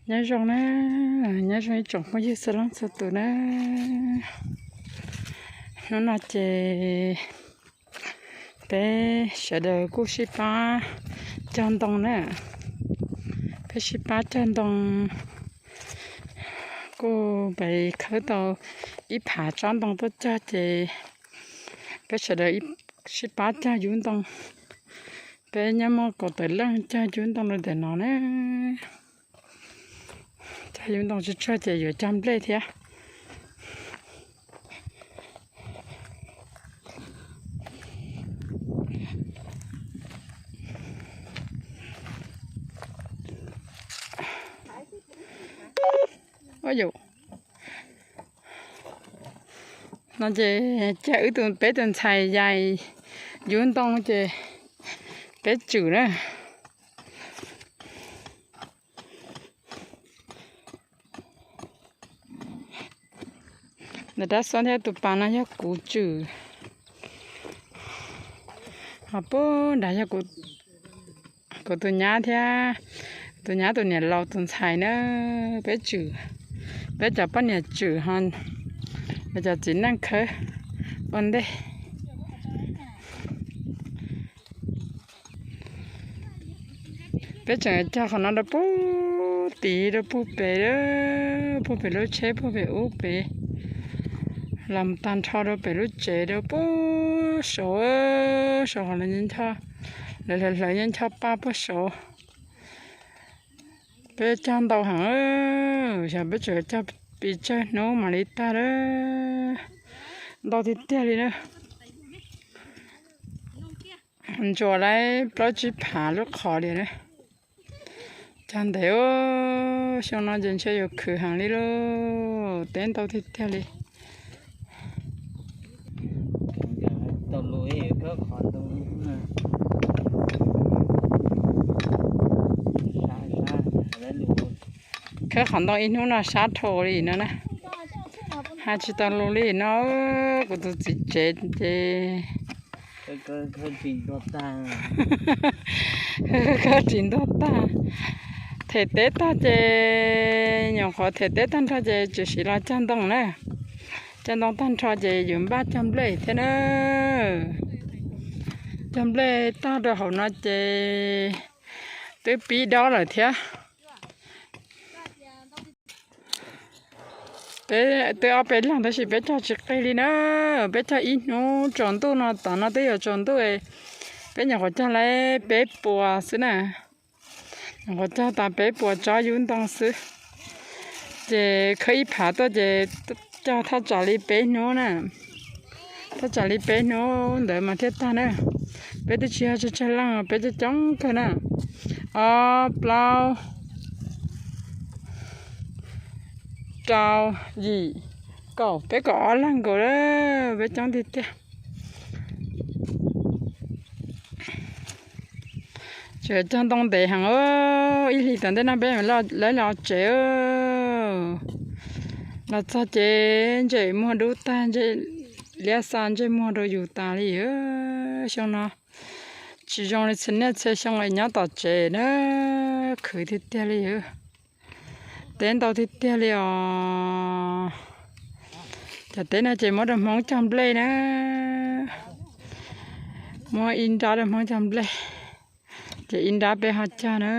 Nyob zoo na, nyob zoo ib tsoom phooj ywg txhua leej txhua tus na. Hnub no ces peb sawv daws kuj sib pab cog ntoo na. Peb sib pab cog ntoo, kuj peb khawb tau ib phav tsob ntoo tuaj cog ces peb sawv daws sib pab cog yub ntoo. Peb nyob muaj kaum tawm leej cog yub ntoo rau ntawm no na. Cog yub ntoo tsuag tsuag ces yuav cog nplej thiab. No ces cog wb tus, peb tus ntxhais yais yub ntoo ces peb tswm na. Ntawm rab xob thiab tus pas no yog kuv tswm. Ho puag nrad yog kuv tus nyab thiab, tus nyab tus niam laus tus ntxhais na. Peb tswm, peb cov poj niam tswm ho, peb cov txiv neej khawb ua ntej. Peb tseem cog qhov no rau puag tid rau puag pem, puag pem lub tsheb puag pem ub pem, los tag nrho rau pem lub tsev rau puag saud, saud qhov lawv hlawv hlawv nyob ncho paj puag saud. Peb cog ntau heev, xyov peb tseem cog pes tsawg hnub mam li tag lawm. Ntau tiag tiag li na. Ntsuas lawm plaub tsib phav lub qhov li na. Cog ntev, xyoo no ces ntshe yuav khwv heev li lauj, teb ntau tiag tiag li. Khawb qhov ntoo ib hnub no sab dhau li no na. Hais tsis tau lus li no, kuv tus txiv tsev ces khawb tsis ntuag tag. Them teb tag ces, nyuam qhuav them teb tag nrho ces tseem sim los cog ntoo na. Cog ntoo tag nrho ces yuav npaj cog nplej thiab na. Cog nplej tag rau hauv no ces twb pib dob lawm thiab. Peb twb ob peb leeg tab sis peb cog tsis qis li na. Peb cog ib hnub tsaus ntuj no, tom no twb yuav tsaus ntuj, peb nyuam qhuav cog lawm peb puas xwb na. Nyuam qhuav cog tas peb puas tsob yub ntoo xwb. Ces khawb ib phav tuaj ces cog thaj tsam li peb hnub na. Thaj tsam li peb hnub ntawd mas thiaj tag na. Peb twb tsis yog tsawg tsawg leej, peb coob coob kawg na. Ob, plaub, rau, yim, kaum, peb kaum ob leeg nkaus, peb coob tiag tiag. Tseem cog ntoo ntev heev, ib hlis tom ntej no peb lawv los tsev. Los txog ces ntsej muag dub tag, ntsej liab xa ntsej muag rau yus tas li. Xyoo no tsis zoo li txhia niaj txhia xyoo es nyob tom tsev na, khwv tiag tiag li. Teb ntau tiag tiag li os. Cov teb no ces muab rau Hmoob cog nplej na. Muab ib nrab rau Hmoob cog nplej, ces ib nrab peb ho cog na.